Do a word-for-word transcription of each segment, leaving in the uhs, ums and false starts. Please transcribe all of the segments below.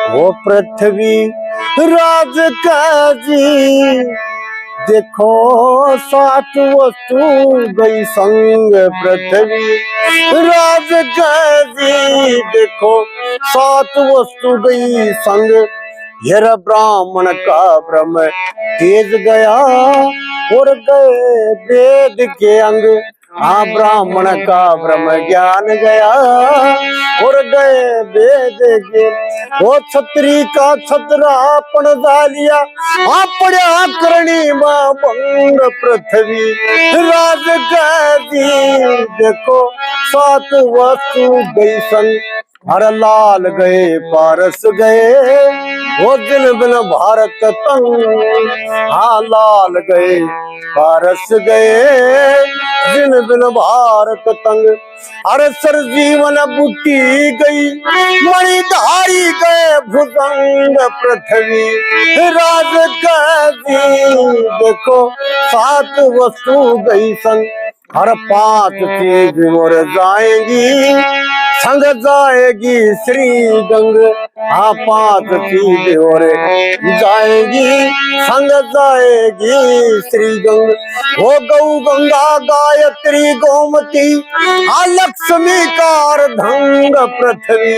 वो पृथ्वी राज का जी, देखो सात वस्तु गई संग। पृथ्वी राज का जी, देखो सात वस्तु गई संग। हेर ब्राह्मण का ब्रह्म तेज गया, और गए वेद के अंग। हाँ, ब्राह्मण का ब्रह्म ज्ञान गया, और गए वेद के। वो छत्री का छतरापन डालिया, हाँ, पड़ा करणी में भंग। पृथ्वी राज का जी, देखो सात वस्तु गई संग। अरे लाल गए पारस गए, वो जिन बिन भारत तंग। हाँ, लाल गए पारस गए, जिन बिन भारत तंग। अरे सर जीवन बूटी गई, मणिधारी गए भुजंग। पृथ्वी राज का जी, देखो सात वस्तु गई संग। हर पांच चीज और जाएगी, संग जाएगी श्री गंग। हाँ, पांच चीज और जाएगी, संग जाएगी श्री गंग। वो गौ गंगा गायत्री गोमती, हाँ, लक्ष्मी का अर्धंग। पृथ्वी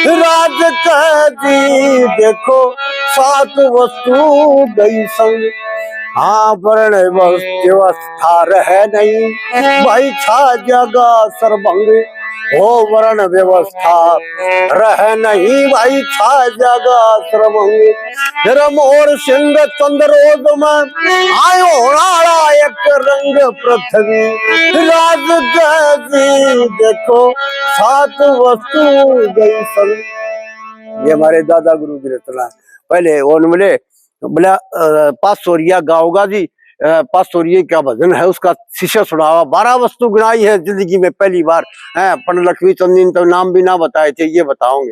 राज का जी, देखो सात वस्तु गई संग। हाँ, वर्ण व्यवस्था रह नहीं, भाई छा जागा सरभंग। हो वर्ण व्यवस्था रह नहीं, भाई छा जागा सरभंग। धर्म और सिंध चंद्रोद में आयो होना एक रंग। पृथ्वी राज का जी, देखो सात वस्तु गई संग। ये हमारे दादा गुरु की रचना। पहले ओन मिले बोला, अ, पाँच सौ रुपया गाओगा जी, अ, पाँच सौ रुपये का भजन है, उसका शिष्य सुनावा। बारह वस्तु गिनाई है जिंदगी में पहली बार। हैं, पंडित लक्ष्मी चंद जी ने तो नाम भी ना बताए थे, ये बताओगे।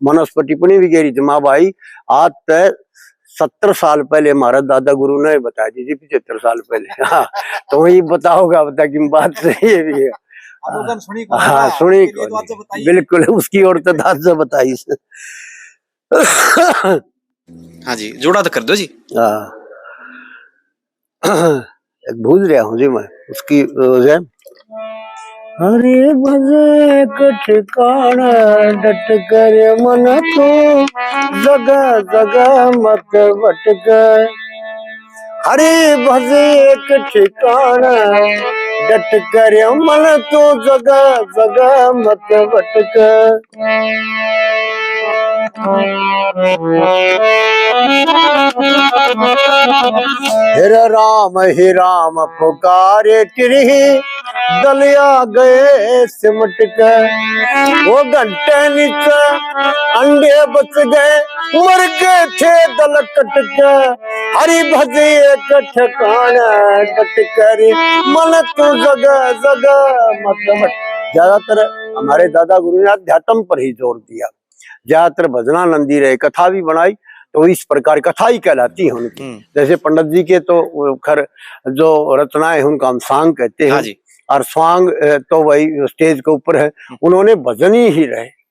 मनस पर टिप्पणी भी गहरी थी, माँ भाई, आज तक सत्तर साल पहले हमारा दादा गुरु ने बता दी थी, पचहत्तर साल पहले। हाँ, तो वही बताओगा, बता कि बात सही है भी है। हाँ, तो उधर सुनी कौन हाँ, है? सुनी उसके लिए कौन? तो आज बताइए। बिल्कुल, उसकी ओर तो दाद से बताई। हाँ जी, जोड़ा तो कर दो जी। हाँ। एक भूल रहा हूँ जी मैं, उसकी वजह। हरि भज एक ठिकाना डट कर मन तू, जगह जगह मत भटक। हरि भज एक ठिकाना डट कर मन तू, जगह जगह मत भटक। हे राम, हे राम पुकारे टिरही, दलिया गए सिमट के। वो घंटे नीचे अंडे बच गए, मर गए थे दल कट के। हरि भज एक ठिकाना डट कर, मन तू जगह जगह मत भटक। ज्यादातर हमारे दादा गुरु ने अध्यात्म पर ही जोर दिया। ज्यादातर भजनानंदी रहे, कथा भी बनाई तो इस प्रकार कथा ही कहलाती है उनकी। हम्म। जैसे पंडित जी के तो वो खैर जो रचनाएं हैं उनका हम सांग कहते हैं। हाँ जी। और सांग, अ, तो वही स्टेज के ऊपर है, हम्म। उन्होंने भजन ही रहे।